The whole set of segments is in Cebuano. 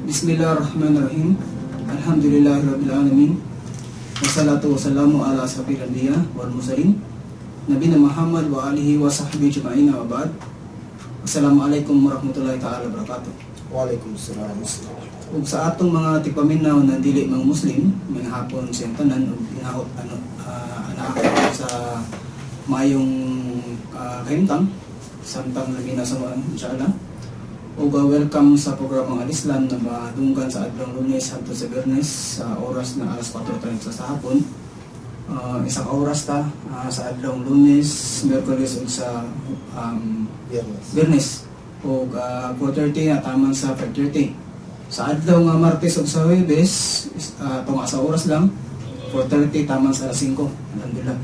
Bismillahirrahmanirrahim. Alhamdulillahi Rabbil Alamin. Wassalatu wassalamu ala asrafil anbiya wal mursalin. Nabina Muhammad wa alihi wa sahbihi ajma'in wa ba'd. Assalamualaikum warahmatullahi taala wabarakatuh. Waalaikumsalam. Ug sa atong mga tigpaminaw na dili mga Muslim, maayong hapon sa inyong tanan ug hinaot ano anaa sa maayong kahimtang samtang naminaw sa mga, inshallah. Ug welcome sa programang Al-Islam na madunggan sa adlaw Lunes hangtod sa Biyernes sa oras na alas 4:30 sa hapon. Isa ka oras ta sa adlaw Lunes, Miyerkules ug sa Biyernes. Biyernes ug 4:30 na taman sa 5:30. Sa adlaw nga Martes ug sa Huwebes, tunga sa oras lang, 4:30 taman sa alas 5. Alhamdulillah.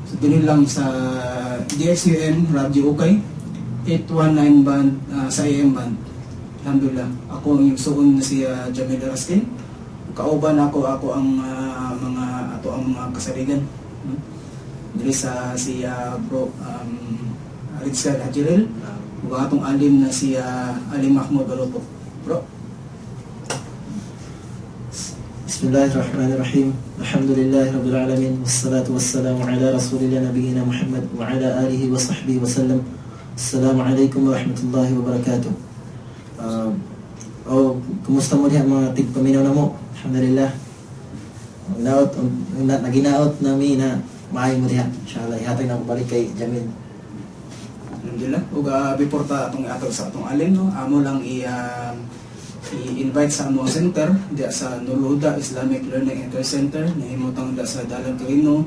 So dinhi lang sa DXUM Radio Ukay 819 band sa AM band. Alhamdulillah. Ako ang igsuon na si Jamil Raskin. Kauban ako ako ang mga ato ang mga kasarigan. No? Diri sa si bro Rizal Hajiril ug ang atong alim na si Ali Mahmud Baluto. Bro. Bismillahirrahmanirrahim. Alhamdulillahi Rabbil Alamin. Wassalatu wassalamu ala Rasulillah nabiyina Muhammad wa ala alihi wa sahbihi wa sallam. Assalamu alaikum warahmatullahi wabarakatuh. Oh, kumusta mo diha, mga tigpaminaw na mo? Alhamdulillah. Naot, na, naginaot nami na maayo mo diha. Inshallah, ihatag na ako balik kay Jamil. Alhamdulillah. Ug before ta atong atog sa atong alim, no, amo lang i-invite sa among center diya sa Nurul Huda Islamic Learning and Care Center, nahimutang da sa Dalan Quirino,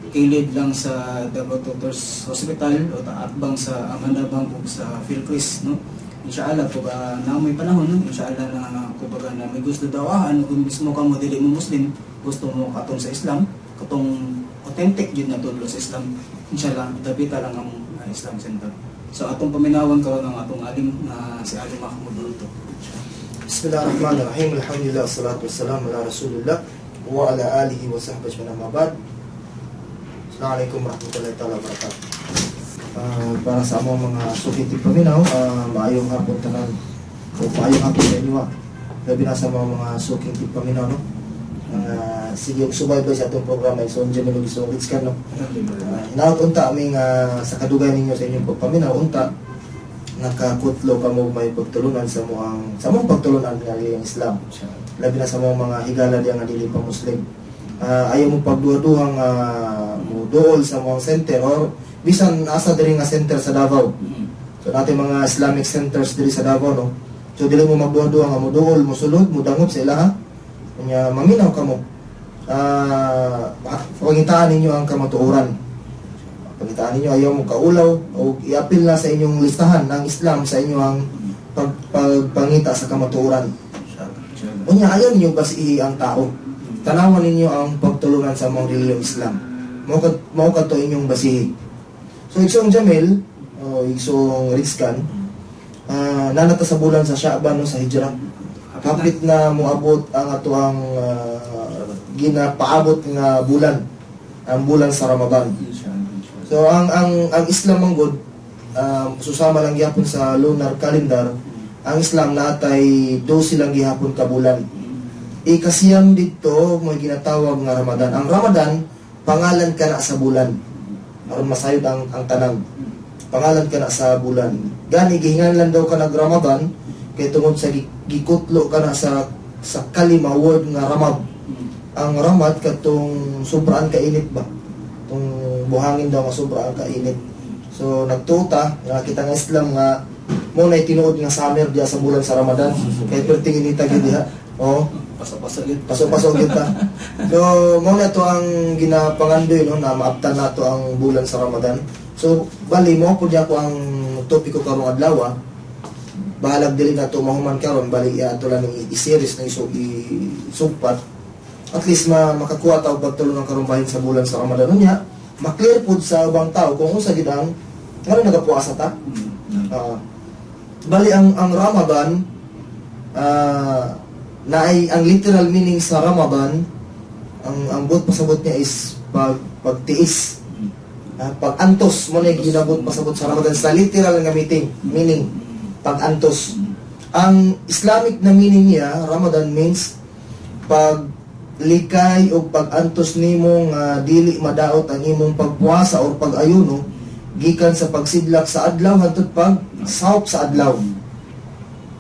kilid lang sa Davao Doctors Hospital o taatbang sa Amana Bank ug sa Philcris, no. Inshallah kung na may panahon, no, inshallah na kumbaga na may gusto dawahan kung mismo ka mo dili mo Muslim, gusto mo katong sa Islam, katong authentic jud na tudlo sa Islam, inshallah dapita lang ang Islam Center. So atong paminawan karon ang atong alim na si Alim Mahmud Dulto. Bismillahirrahmanirrahim. Alhamdulillah, salatu wassalamu ala Rasulillah wa ala alihi wa sahbihi ajma'in, amma ba'd. Assalamualaikum warahmatullahi taala wabarakatuh. Para sa among mga suking tigpaminaw, maayong hapon tanan. O maayong hapon sa inyo. Labi na sa mga suking tigpaminaw, no? Mga sige og subaybay sa atong programa igsoon Jamil ug igsoon Ritzkan, no. Hinaot unta aming sa kadugay ninyo sa inyong pagpaminaw unta nakakutlo kamo may pagtulunan sa among pagtulunan nga ang Islam. Labi na sa mga higala diya nga dili pa Muslim. Ayaw mo pagduha-duhang mo duol sa among center or bisan asa diri nga center sa Davao. So natin mga Islamic centers diri sa Davao, no. So dili mo magduha-duha nga mo duol, mo sulod, mo dangop sa ilaha. Unya maminaw kamo. Pangitaan ninyo ang kamatuoran. Pangitaan ninyo, ayaw mo kaulaw o iapil na sa inyong listahan ng Islam sa inyong pagpangita sa kamatuoran. Unya ayaw ninyo basihi ang tao. Tanawan ninyo ang pagtulungan sa mga reliyong Islam. Mao kadto inyong basihi. So igsoong Jamil o igsoong Rizkan, nanata sa bulan sa Sha'ban, no, sa Hijra. Kapit na moabot ang atoang ginapaabot nga bulan, ang bulan sa Ramadan. So ang Islam man gud, susama lang gyapon sa lunar calendar, ang Islam naatay 12 lang gihapon ka bulan. Ikasiyam dito may ginatawag nga Ramadan. Ang Ramadan, pangalan kana sa bulan. Aron masayod ang tanan. Pangalan kana sa bulan. Gani gihinganlan daw ka nag Ramadan kay tungod sa gikutlo kana sa kalima, word nga ramad. Ang ramad katong sobrang kainit ba? Tong buhangin daw nga sobrang kainit. So nagtuta nga kita nga Islam nga mo na tinuod nga summer diya sa bulan sa Ramadan kay perting inita gyud diha. Oh, Paso-paso yun. Paso-paso gyud ta. So mo na to ang ginapangandoy, no, na maabtan nato ang bulan sa Ramadan. So bali mo pud ako ang topiko karong adlaw. Bahalag dili na to mahuman karon, bali ato lang ning i-series na iso isugpat. At least makakuha ta og pagtulungan karon bahin sa bulan sa Ramadan, unya maklear pud sa ubang tao kung unsa gid ang ngano nagapuasa ta. Bali ang Ramadan, na ay ang literal meaning sa Ramadan, ang buot pasabot niya is pagtiis. Pag-antos mo na yung ginabot pasabot sa Ramadan sa literal nga meaning, pag-antos. Ang Islamic na meaning niya, Ramadan means pag likay o pag-antos nimo nga dili madaot ang imong pagpuasa or pag-ayuno gikan sa pagsidlak sa adlaw hangtod pag sawp sa adlaw.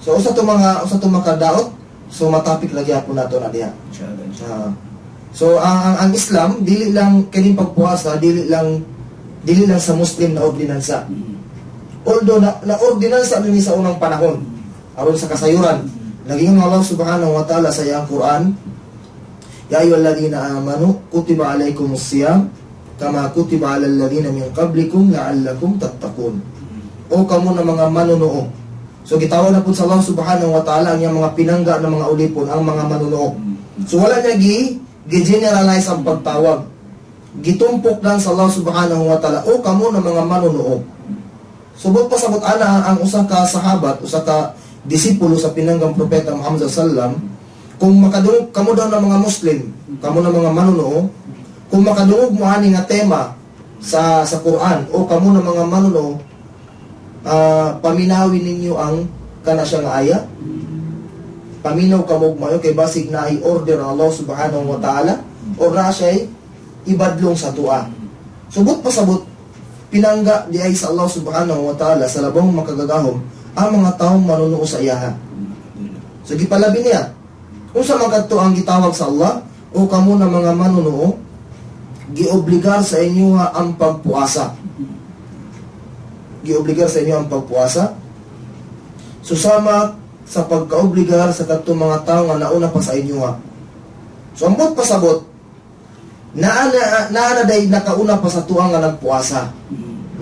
So usa to makadaot, so matapik lagi ako nato na diha. Inshallah, inshallah. Ah. So ang Islam, dili lang kining pagpuasa, dili lang sa Muslim na ordinansa. Although na ordinansa ni sa unang panahon aron sa kasayuran. Naging Allah Subhanahu wa Ta'ala sa iyang Quran, "Ya ayyuhalladhina amanu kutiba alaykumus siyam kama kutiba alal ladhina min qablikum la'allakum tattaqun." O kamo na mga manunuo. So gitawag na pud sa Allah Subhanahu wa Ta'ala ang iyang mga pinangga ng mga ulipon, ang mga manunuo. So wala niya gi generalize ang pagtawag. Gitumpok lang sa Allah Subhanahu wa Ta'ala, "O kamo na mga manunuo." Subot pasabot ana ang usa ka sahabat, usa ka disipulo sa pinanggang propeta Muhammad sallam, kung makadungog kamo daw ng mga Muslim, kamo ng mga manunuo, kung makadungog mo ani nga tema sa Quran, "O kamo ng mga manunuo," paminawin ninyo ang kana siya nga aya. Paminaw kamo og maayo kay basig na ay order ang Allah Subhanahu wa Ta'ala or na siya ibadlong sa tua. Subot pasabot pinangga di ay sa Allah Subhanahu wa Ta'ala, sa labong makagagahom, ang mga taong manunuo sa iyaha. So gipalabi niya. Unsa man kadto ang gitawag sa Allah, "O kamo na mga manunuo, giobligar sa inyo ang pagpuasa. Giobligar sa inyo ang pagpuasa. Susama sa pagkaobligar sa kadtong mga tao nga nauna pa sa inyo ha." So ambot pasabot, naa na day nakauna pa sa tuang nga nagpuasa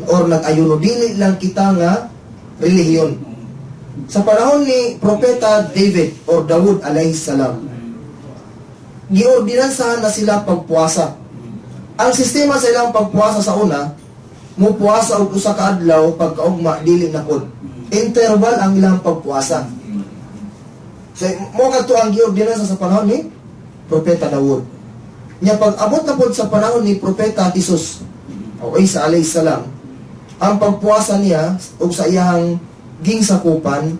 or nag-ayuno, dili lang kita nga relihiyon. Sa panahon ni Propeta David or Dawood alayhi salam, giordinansahan na sila pagpuasa. Ang sistema sa ilang pagpuasa sa una, mupuasa og usa ka adlaw, pagkaugma dili na pud. Interval ang ilang pagpuasa. So mo kadto ang giordinansa sa panahon ni Propeta Dawood. Nya pag abot na pod sa panahon ni Propeta Jesus o Isa alayhi salam, ang pagpuasa niya og sa iyang gingsakupan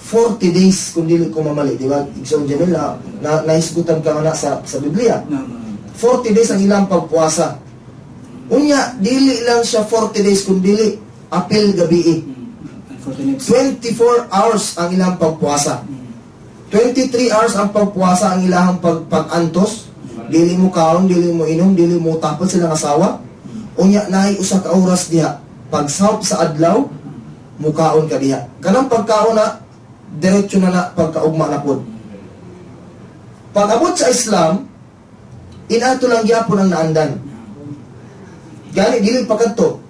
40 days kung dili ko mamali, di ba? Igsoon Jamil, na nahisgutan ka na sa Biblia. 40 days ang ilang pagpuasa. Unya, dili lang siya 40 days kung dili apil gabi. Unfortunate. 24 hours ang ilang pagpuasa. 23 hours ang pagpuasa, ang ilang pag-antos. Dili mo kaon, dili mo inom, dili mo tapod silang asawa. Unya naay usa ka oras diha. Pag sa adlaw, mukaon ka diha. Kanang pagkaon na diretso na na pagkaugma na pod. Pag abot sa Islam, inato lang gyapon ang naandan. Gani dili pa kadto.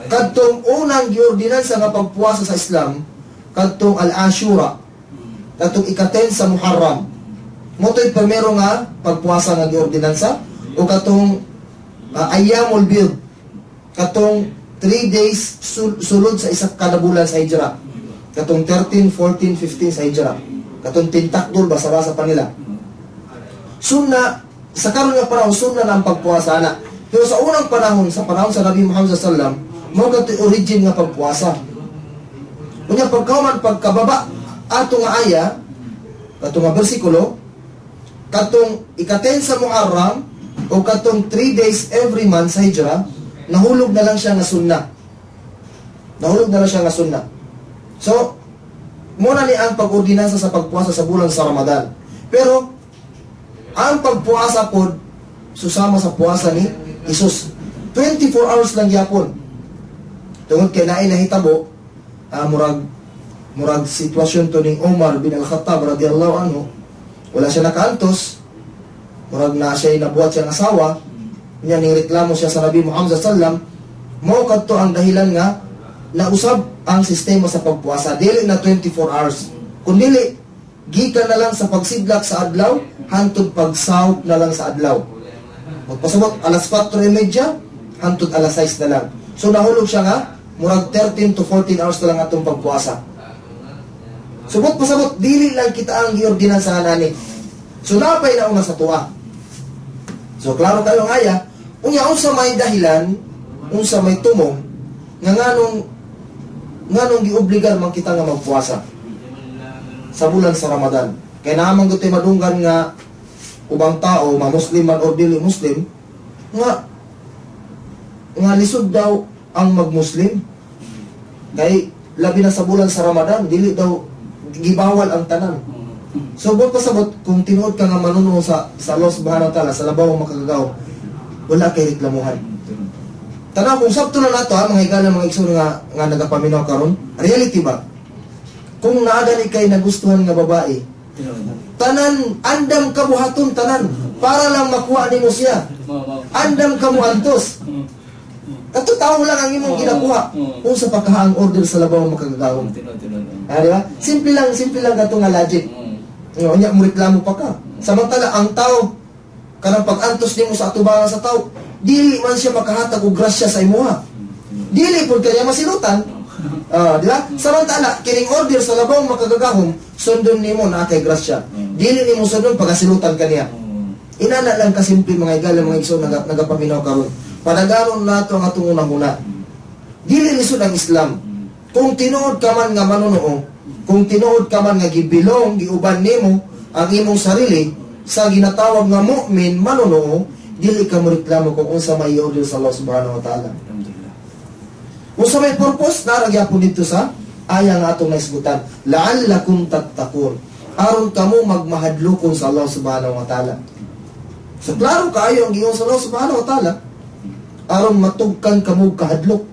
Kadtong unang giordinansa nga pagpuasa sa Islam, kadtong Al-Ashura, kadtong ika-10 sa Muharram. Mo to'y primero nga pagpuasa nga giordinansa o katong Ayyamul Bid, katong 3 days sulod sa isa kada bulan sa Hijra. Katong 13, 14, 15 sa Hijra. Katong tintakdol, basa-basa pa nila. Sunna sa karon nga panahon, sunna na ang pagpuasa na. Pero sa unang panahon, sa panahon sa Nabi Muhammad sallam, mao kadto origin nga pagpuasa. Unya pagkauman pagkababa ato nga aya, kato nga bersikulo, katong ika-10 sa Muharram o katong 3 days every month sa Hijra, nahulog na lang siya nga sunna. Nahulog na lang siya nga sunna. So, muna ni ang pag-ordinansa sa pagpuasa sa bulan sa Ramadan. Pero, ang pagpuasa pod, susama sa puasa ni Jesus. 24 hours lang gyapon. Tungod kay naay nahitabo, murag sitwasyon to ning Umar bin Al-Khattab radhiyallahu anhu, wala siya nakaantos, murag na siya nabuhat siyang asawa, niya ning reklamo siya sa Nabi Muhammad sallam, mao kadto ang dahilan nga nausab ang sistema sa pagpuasa, dili na 24 hours. Kun dili gikan na lang sa pagsidlak sa adlaw hantod pagsawp na lang sa adlaw. Magpasabot alas 4:30 hantod alas 6 na lang. So nahulog siya nga murag 13 to 14 hours na lang atong pagpuasa. Subot pasabot dili lang kita ang giordinansahan ani. So napay na una sa tuwa. So klaro kayo nga aya, unya unsa may dahilan, unsa may tumong nga nganong Nganong giobligar man kita nga magpuasa sa bulan sa Ramadan? Kay naa man gud madunggan nga ubang tao, ma-Muslim man or dili Muslim, nga nga lisod daw ang mag-Muslim. Kay labi na sa bulan sa Ramadan, dili daw, gibawal ang tanan. So buot pasabot, kung tinuod ka nga manunuo sa Allah subhanahu wa ta'ala, sa labaw makagagahom, wala kay reklamuhan. Tanaw kung sabto na nato ha, mga higala, mga igsoon nga nagapaminaw karon, reality ba? Kung naa gani kay nagustuhan nga babae, tanan andam ka buhaton tanan para lang makuha nimo siya. Andam ka mo antos. Kato tao lang ang imong ginakuha. Unsa pa kaha ang order sa labaw makagagahom? Ah, di ba? Simple lang kato nga logic. Nga, unya mo reklamo pa ka. Samantala ang tao, kanang pag-antos nimo sa atubangan sa tao, dili man siya makahatag og grasya sa imuha. Dili pud kanya masilutan. Ah, di ba? Samantala kining order sa labaw makagagahom, sundon nimo na kay grasya. Dili nimo sundon, pagasilutan kaniya. Inana lang kasimple, mga higala, mga igsoon nagapaminaw karon. Padaganon nato ang atong unang-una. Dili lisod ang Islam. Kung tinuod ka man nga manunuo, kung tinuod ka man nga gibilong, giuban nimo ang imong sarili sa ginatawag nga mu'min manunuo, dili ka mo reklamo kung unsa may order sa Allah subhanahu wa ta'ala. Unsa may purpose naa gyapon dito sa aya nga atong naisgutan, la'allakum tattaqun. Aron kamo magmahadlokon sa Allah subhanahu wa ta'ala. So klaro kaayo ang giingon sa Allah subhanahu wa ta'ala, aron matugkan kamo kahadlok.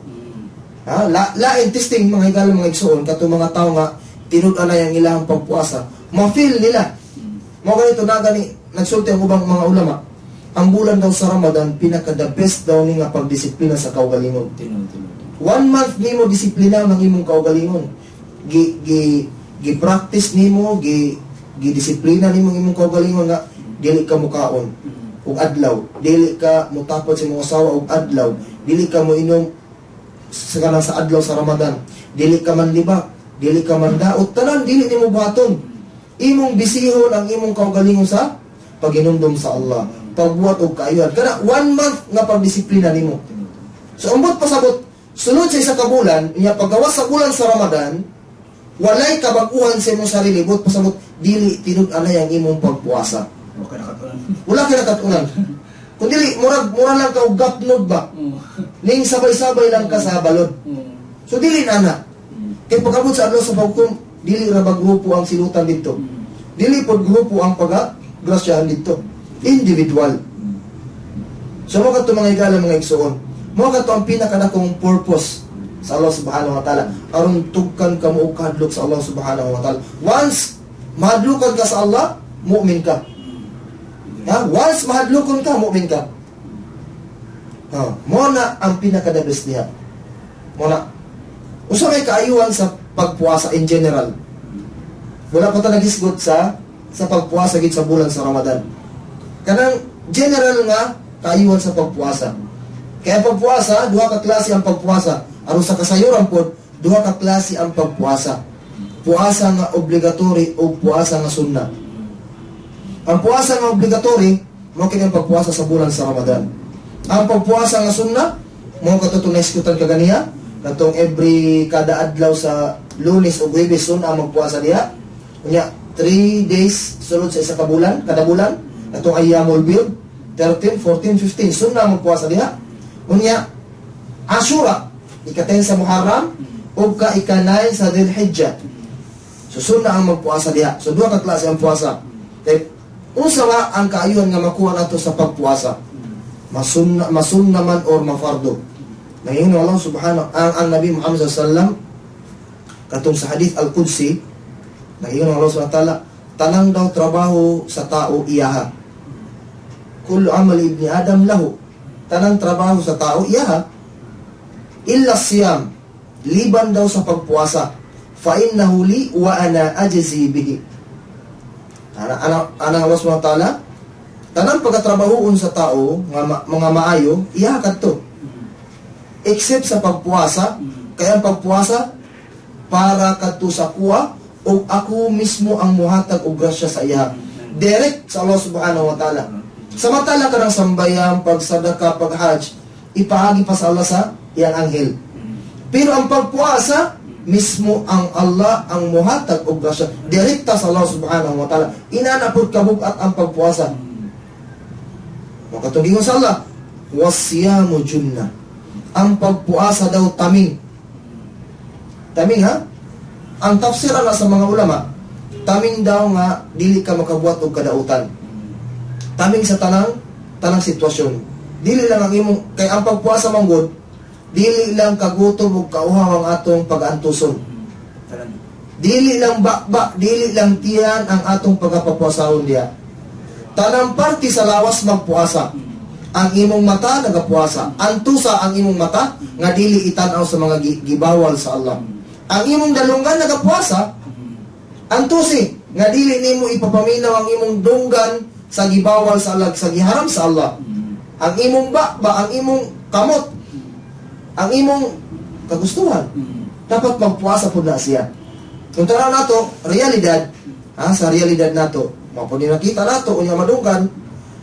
Ha, lain testing, mga higala, mga igsoon, kato mga tao nga tinud-anay ang ilang pagpuasa, ma-feel nila. Mao ganito na gani nagsulti ang ubang mga ulama. Ang bulan daw sa Ramadan, pinaka the best daw ni nga pagdisiplina sa kaugalingon. One month nimo disiplina ang imong kaugalingon. Gi gi gi practice nimo, gi gi disiplina nimo ang imong kaugalingon nga dili ka mukaon og adlaw, dili ka mutapod sa imong asawa og adlaw, dili ka mo inom sa kanang sa adlaw sa Ramadan, dili ka manlibak, dili ka mandaot, tanan dili nimo buhaton. Imong bisihon ang imong kaugalingon sa paginumdum sa Allah, pagbuhat og kaayuhan. Kana one month nga pagdisiplina nimo. So ambot pasabot, sulod sa isa ka bulan, niya paggawas sa bulan sa Ramadan, walay kabag-uhan sa imong sarili, buot pasabot dili tinud-anay ang imong pagpuasa. Okay nakatunan. Wala ka nakatunan. Kung dili, murag, mura lang ka og gapnod ba? Ning sabay-sabay lang ka sa balod. So dili na na. Kay pag-abot sa adlaw sa paghukom, dili ra ba grupo ang silutan dito? Dili pod grupo ang paga grasyahan dito. Individual. So mao kato, mga higala, mga igsoon. Mao kato ang pinakadakong purpose sa Allah subhanahu wa ta'ala, aron tugkan ka mo og kahadlok sa Allah subhanahu wa ta'ala. Once mahadlokan ka sa Allah, mu'min ka. Ha? Once mahadlokon ka, mu'min ka. Ha, mo na ang pinaka-the best niya. Mo na. Usa may kaayuhan sa pagpuasa in general. Wala pa ta nagisgot sa pagpuasa gid sa bulan sa Ramadan. Kanang general nga kaayuhan sa pagpuasa. Kaya pagpuasa, duha ka klase ang pagpuasa. Aron sa kasayuran pod, duha ka klase ang pagpuasa. Puasa nga obligatory o puasa nga sunna. Ang puasa nga obligatory, mao kini ang pagpuasa sa bulan sa Ramadan. Ang pagpuasa nga sunna, mao kato itong naiskutan kaganiha, katong every kada adlaw sa Lunes o Huwebes, sunna ang magpuasa diha. Unya, 3 days sulod sa isa ka bulan, kada bulan, katong ayyamul bid, 13, 14, 15, sunna ang magpuasa diha. Unya, Ashura, ika-10 sa Muharram, ug ka ika-9 sa Dhul-Hijjah. So sunna ang magpuasa diha. So duha ka klase ang puasa. Kay unsa ba ang kaayuhan nga makuha nato sa pagpuasa? Masunna, masunna man or mafardo. Ngayon Allah subhanahu ang Nabi Muhammad sallallahu katong sa hadith al-Qudsi, ngayon Allah subhanahu wa ta'ala, tanang daw trabaho sa tao iyaha. Kullu amali ibni Adam lahu. Tanang trabaho sa tao iyaha. Illa siyam, liban daw sa pagpuasa. Fa innahu li wa ana ajzi bihi. Ana ana Allah subhanahu wa ta'ala, tanang pagkatrabahoon sa tao nga mga maayo, iya kadto. Except sa pagpuasa, kaya ang pagpuasa para kadto sa kuha o ako mismo ang muhatag og grasya sa iya. Direct sa Allah subhanahu wa ta'ala. Samantala ka ng sambayan, pagsadaka, paghajj, ipaagi pa sa Allah sa iyang anghel. Pero ang pagpuasa, Mismo ang Allah ang muhatag og grasya direkta sa Allah subhanahu wa ta'ala. Inana pud kabugat ang pagpuasa. Mao katong giingon sa Allah, "Wasiyamu junna." Ang pagpuasa daw taming. Taming, ha? Ang tafsir ana sa mga ulama, taming daw nga dili ka makabuhat og kadautan. Taming sa tanang tanang sitwasyon. Dili lang ang imong, kay ang pagpuasa man gud, dili lang kagutom ug kauhaw ang atong pag-antuson. Tanan. Dili lang bakba, dili lang tiyan ang atong pagapapuasahon diya. Tanang parte sa lawas magpuasa. Ang imong mata nagapuasa. Antusa ang imong mata nga dili itan-aw sa mga gibawal sa Allah. Ang imong dalunggan nagapuasa. Antusi nga dili nimo ipapaminaw ang imong dunggan sa gibawal sa Allah, sa giharam sa Allah. Ang imong ba, ang imong kamot, ang imong kagustuhan. Dapat magpuasa pud na siya. Kung tanaw nato, realidad, ha, sa realidad nato, mao ni nakita nato unya madunggan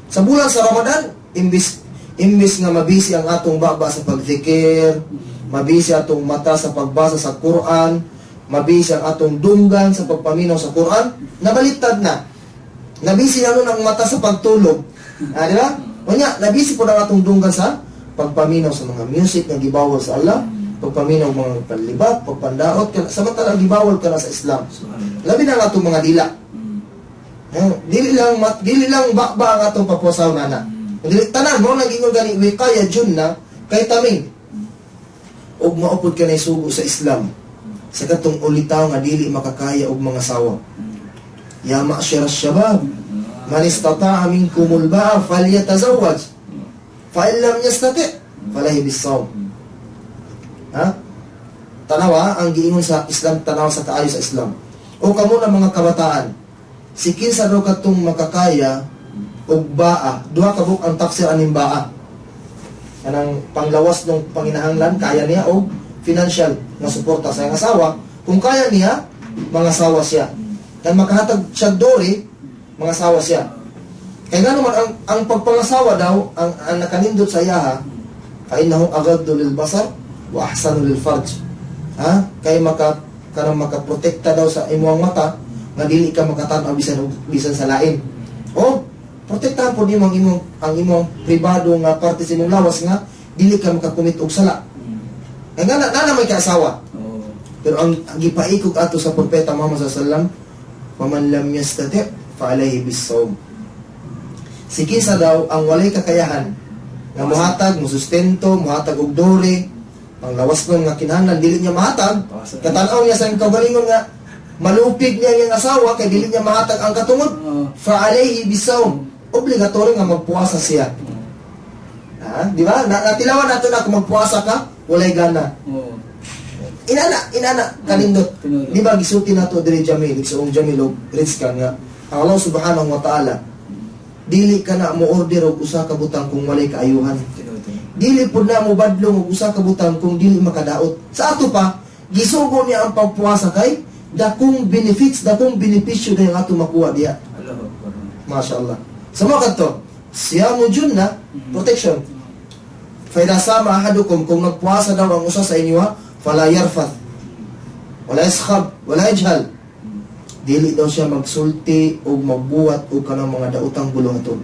sa bulan sa Ramadan, imbis imbis nga mabisi ang atong baba sa pagzikir, mabisi atong mata sa pagbasa sa Quran, mabisi ang atong dunggan sa pagpaminaw sa Quran, nabaliktad na. Nabisi na nun ang mata sa pagtulog. Ah, di ba? Unya, nabisi po ang atong dunggan sa pagpaminaw sa mga music nga gibawal sa Allah, pagpaminaw mga panlibak, pagpandaot, samantala gibawal ka na sa Islam. Subhanallah. Labi na ang atong mga dila. Eh, dili lang bakba ang atong papuasaw nana. Dili tanan mo nang ingon gani wiqaya junna kay taming. Ug maupod ka na sugo sa Islam sa katong ulitaw nga dili makakaya og mga sawa. Ya ma'syar syabab, man istata'a minkumul ba'a falyatazawwaj. Fa in lam yastati' falayhi bis-sawm. Ha? Tanawa ang giingon sa Islam, tanawa sa kaayo sa Islam. O kamo na mga kabataan, si kinsa daw katong makakaya og baa, duha ka buok ang tafsir aning baa. Kanang panglawas ng panginahanglan, kaya niya og financial nga suporta sa iyang asawa. Kung kaya niya, mga asawa siya. Kan makahatag siya dowry, mga asawa siya. Kaya nga naman, ang pagpangasawa daw, ang nakanindot sa iyaha, fa innahu aghaddu lil basar wa ahsanu lil farj. Ha? Kay maka kanang makaprotekta daw sa imong mata nga dili ka makatan-aw bisan bisan sa lain. O protektahan po nimo ang imong pribado nga parte sa imong lawas nga dili ka makakumit og sala. Kay nga na, na may kaasawa. Pero ang gipaikog ato sa propeta Muhammad sallallahu alaihi wasallam, "Faman lam yastati' fa alayhi bis-sawm." Si kinsa daw ang walay kakayahan nga mohatag, mosustento, mohatag og dowry, ang lawas nun nga kinahanglan dili niya mahatag, katanaw niya sa iyang kaugalingon nga malupig niya ang iyang asawa kay dili niya mahatag ang katungod, fa alayhi bis-sawm. Obligatory nga magpuasa siya. Ha? Di ba? Natilawan nato na kung magpuasa ka, walay gana. Inana, inana, kanindot. Tinuod. Di ba gisulti nato diri, Jamil, igsuong Jamil og Rizka, nga ang Allah subhanahu wa ta'ala dili ka na mo order og usa ka butang kung walay kaayuhan. Tinuod. Dili pud na mo badlong og usa ka butang kung dili makadaot. Sa ato pa, gisugo niya ang pagpuasa kay dakong benefits, dakong benepisyo dahil ato makuha diya. Allahu Akbar. Masya Allah. Sa mga kadto, siyamu junna, protection. Fa idha sama ahadukum, kung nagpuasa daw ang usa sa inyo, ha, fala yarfath. Wala yaskhab, wala yajhal. Dili daw siya magsulti o magbuhat o kanang mga daotang buluhaton.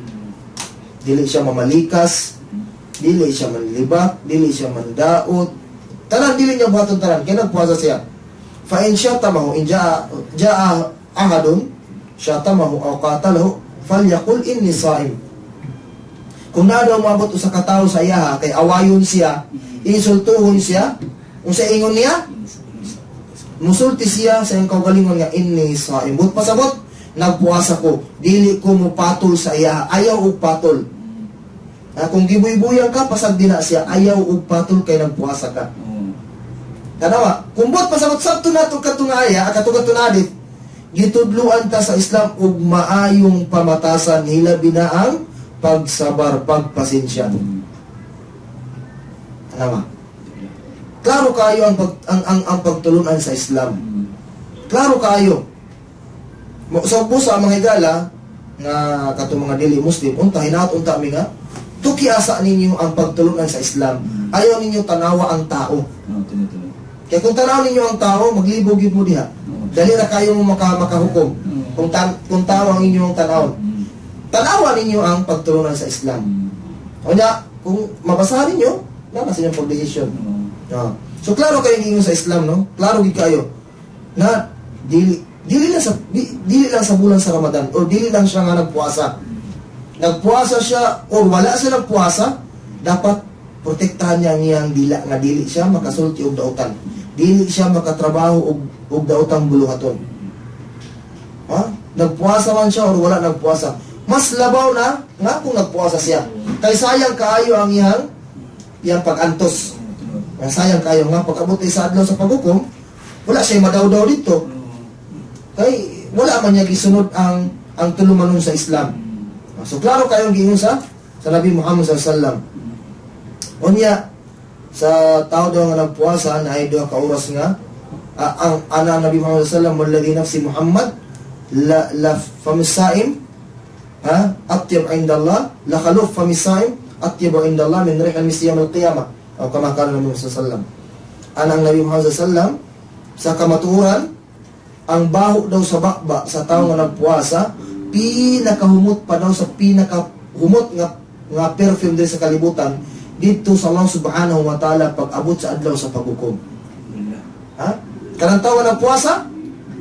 Dili siya mamalikas, dili siya manlibak, dili siya mandaot. Tanan dili niya buhaton tanan, kaya nagpuasa siya. Fa in syatamahu, in jaa, jaa ahadun, syatamahu aw qatalahu, falyaqul inni saim. Kung naa daw maabot usa ka tawo sa iyaha kay awayon siya, insultuhon siya, unsa ingon niya? Musulti siya sa iyang kaugalingon nga inni saim. But pasabot, nagpuasa ko, dili ko mo patol sa iya, ayaw og patol. Ah, kung gibuy-buyang ka, pasag din na siya, ayaw og patol kay nagpuasa ka. Tanawa, kung buot pasabot sabto nato katong aya, kato kato hadith, gitudluan ta sa Islam og maayong pamatasan, hilabi na ang pagsabar, pagpasensya. Tanawa. Klaro kayo ang pag, ang pagtulunan sa Islam. Klaro kayo. So po sa mga higala nga katong mga dili Muslim, unta hinaot unta mi nga tuki asa ninyo ang pagtulunan sa Islam. Ayaw ninyo tanawa ang tao. Oo, tinuod. Kaya kung tanaw ninyo ang tao, maglibog yun mo diha. Dali ra kayo mo makahukom. Kung tao ang inyong tanawon. Tanawan ninyo ang pagtulunan sa Islam. Unya, kung mabasahan ninyo, na sa inyong pagdesisyon. So klaro kayo ingon sa Islam, no? Klaro gid kayo na dili dili lang sa di, dili lang sa bulan sa Ramadan or dili lang siya nga nagpuasa. Nagpuasa siya or wala siya nagpuasa, dapat protektahan niya ang iyang dila nga dili siya makasulti og dautan. Dili siya makatrabaho og daotang buluhaton. Ha? Nagpuasa man siya or wala nagpuasa. Mas labaw na nga kung nagpuasa siya. Kay sayang kaayo ang iyang iyang pag-antos. Ang sayang kayo nga pag abot sa adlaw sa paghukom, wala siya madawdaw dito. Kay wala man niya gisunod ang tulumanon sa Islam. So klaro kayong giingon sa Nabi Muhammad sallallahu alaihi wasallam. Unya sa tao daw nga nagpuasa na ay duha ka oras nga ang ana Nabi Muhammad sallallahu alaihi wasallam, "Walladhi nafsi Muhammad la la famisaim ha atyab inda Allah la khaluf famisaim atyab inda Allah min rih al-miski yawm al-qiyamah," o kama qala Nabi Muhammad sallallahu alaihi wasallam. Anang Nabi Muhammad sallallahu alaihi wasallam, sa kamatuoran ang baho daw sa bakba sa tao nga nagpuasa pinakahumot pa daw sa pinakahumot nga nga perfume din sa kalibutan dito sa Allah subhanahu wa ta'ala pag abot sa adlaw sa paghukom. Ha? Kanang tao nga nagpuasa,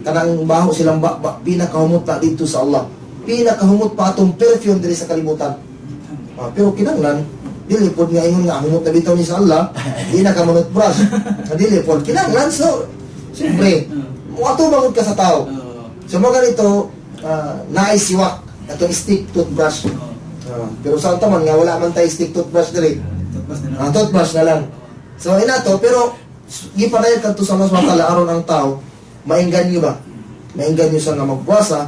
kanang baho silang bakba pinakahumot na dito sa Allah. Pinakahumot pa atong perfume diri sa kalibutan. Ah, pero kinanglan dili pod nga ingon nga humot na bitaw ni sa Allah, di na ka brush. Dili pod kinanglan, so siyempre muatubang ka sa tao. So mga ganito, naay siwak atong stick toothbrush. Pero sa man nga wala man tay stick toothbrush diri. Toothbrush na lang. Toothbrush na lang. So ina to, pero gipadayag kadto sa Allah subhanahu wa ta'ala aron ang tao maingganyo ba? Maingganyo sa nga magpuasa.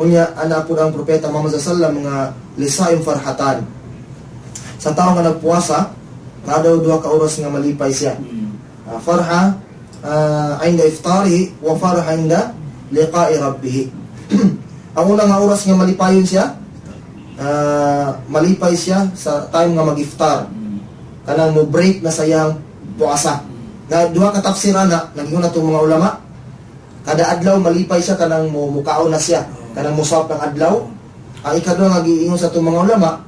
Unya ana po ang propeta Muhammad sallallahu alaihi wasallam nga lisaim farhatan. Sa tao nga nagpuasa, na daw duha ka oras nga malipay siya. Farha inda iftarihi wa farha inda liqa'i rabbih. Ang una nga oras nga malipayon siya, malipay siya sa time nga mag-iftar. Kanang mo break na sa iyang puasa. Na duha ka tafsir ana, nagingon na mga ulama. Kada adlaw malipay siya kanang mo mukaon na siya, kanang musap ng adlaw. Ang ikaduha nga giingon sa atong mga ulama,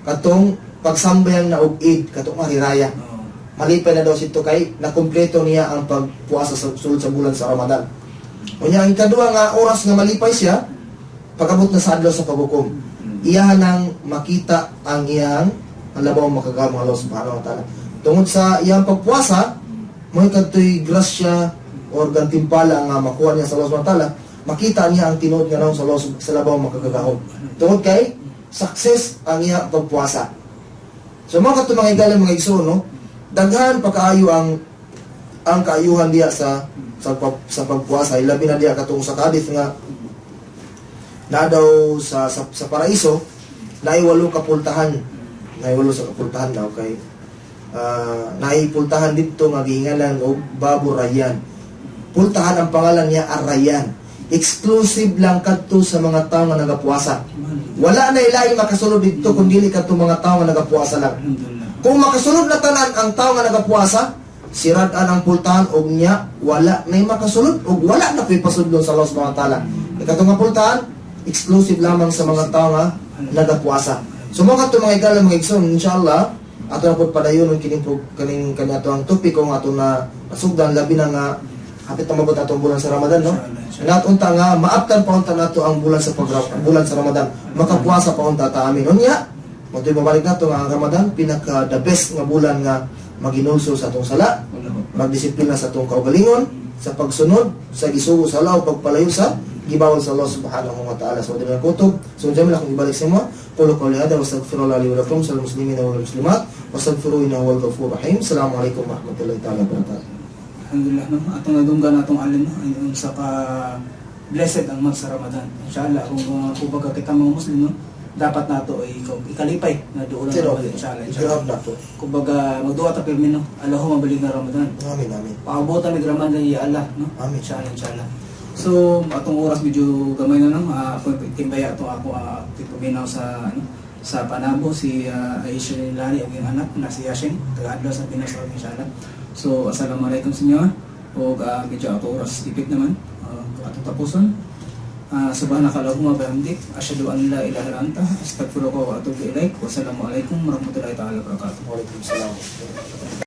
katong pagsambayan na og Eid, katong Hari Raya. Malipay na daw sito kay nakumpleto niya ang pagpuasa sa sulod sa bulan sa Ramadan. Unya ang ikaduha nga oras nga malipay siya, pag-abot na sa adlaw sa paghukom. Iyahan nang makita ang iyang ang labaw makagamo Allah subhanahu wa ta'ala. Tungod sa iyang pagpuasa, mo kadtoy grasya or gantimpala nga makuha niya sa Allah subhanahu wa ta'ala, makita niya ang tinuod nga naong sa Allah sa labaw makagagahom. Tungod kay success ang iyang pagpuasa. So mga kadto mga igala, mga igsoon, no? Daghan pa kaayo ang kaayuhan diya sa pagpuasa. Ilabi na diya katong sa hadith nga na daw sa paraiso naay walo ka pultahan, naay walo sa kapultahan daw kay naay pultahan didto nga gihingalan og Babu Rayyan. Pultahan ang pangalan niya Ar-Rayyan. Exclusive lang kadto sa mga tao nga nagapuasa. Wala na ilaing makasulod didto kun dili kadto mga tao nga nagapuasa lang. Alhamdulillah. Kung makasulod na tanan ang tao nga nagapuasa, sirad-an ang pultahan og nya wala na makasulod og wala na puy pasudlon sa Allah subhanahu wa ta'ala. Ikato nga pultahan, exclusive lamang sa mga tao nga nagapuasa. So mga kadto mga igala, mga igsoon, inshallah ato na pud padayon kining kaning kani ato ang topiko nga ato na nasugdan, labi na nga hapit na mabot atong bulan sa Ramadan, no? Nat unta nga maabtan pa unta nato ang bulan sa Ramadan. Makapuasa pa unta ta amin. Unya, mo mabalik nato nga ang Ramadan pinaka the best nga bulan nga maginulsol sa atong sala, magdisiplina sa atong kaugalingon, sa pagsunod sa gisugo sa Allah o pagpalayo sa gibawal sa Allah subhanahu wa ta'ala. So dili kutob. So jamil akong ibalik sa imo. Qulu qawli hadha wa astaghfirullah li wa lakum sal muslimina wal muslimat wastaghfiruhu innahu huwal ghafurur rahim. Assalamu alaikum warahmatullahi ta'ala wabarakatuh. Alhamdulillah, no. Atong nadunggan atong alim, no, ay unsa ka blessed ang month sa Ramadan. Inshallah kung kumbaga kita mga Muslim, no, dapat nato ay ikalipay na duol ang Ramadan inshallah. Grab Inshallah. Na to. Kumbaga magduwa ta pirmi, no. Allahumma baligna Ramadan. Amin, amin. Paabotan mig Ramadan ya Allah, no. Amin. Inshallah, inshallah. So atong oras medyo gamay na, no. Ako timbaya ato ako tipaminaw sa ano sa Panabo si Aisha Lani ug iyang anak na si Yashin taga-adlaw sa Pinas, inshallah. So assalamualaikum sa inyo. Ug medyo ato oras ipit naman atong tapuson. Subhanaka Allahumma bihamdik, asyhadu an la ilaha illa anta, astaghfiruka wa atubu ilaik. Wassalamu alaikum warahmatullahi taala wabarakatuh. Waalaikumsalam.